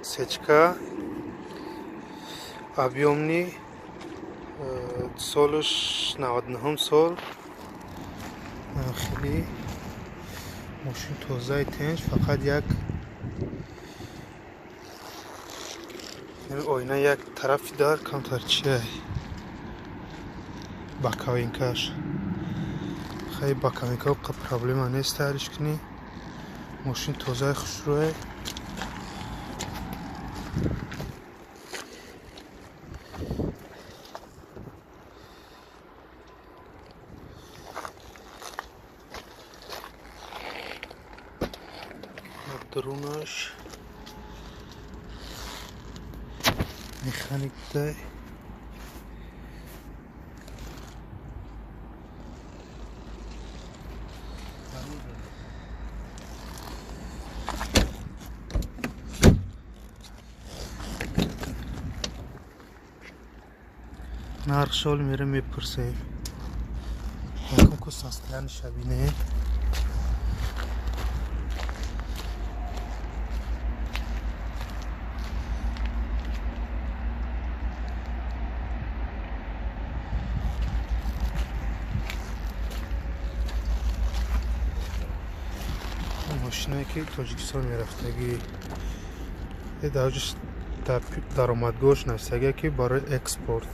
Сечка, объёмный, солаш 99 сол. Хеле мошин тозаи, тинч, фақат як оина як тарафи дар камтар чиай, боковинкаш. Хай, боковинка проблема нест, таҳриш кунӣ. Мошин тозаи, хушрӯе. Дарунаш механик будай. Нарх шол мере мепурсем. Якум ку состояниеша бинем. Мошинае ки Тоҷикистон мерафтагӣ, даромадгоҳш нависагия, ки барои экспорт.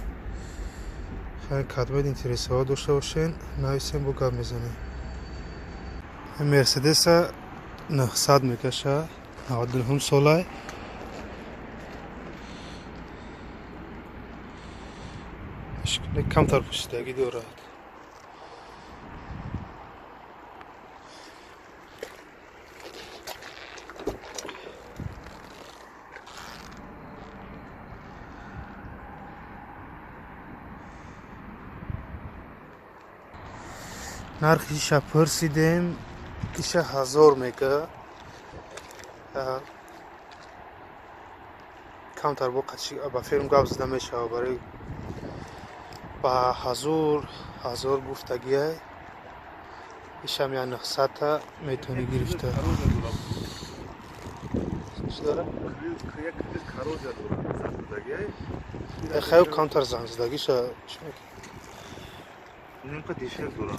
Кадмед интересова дошта бошен, нависем, бо гап мезанем. Мерседеса 900 мекаша, 99 солай. Камтар пӯшидагӣ дорад. Нархи иша пурсидем, иша 1000 мега. Камтар бо ба фирм гап зада мешава, барои ба 1000 гуфтагиай. Ишам я 900-та метавонӣ гирифта. Чӣ дора? Хай, камтар зангзадагиша чӣ мекунӣ?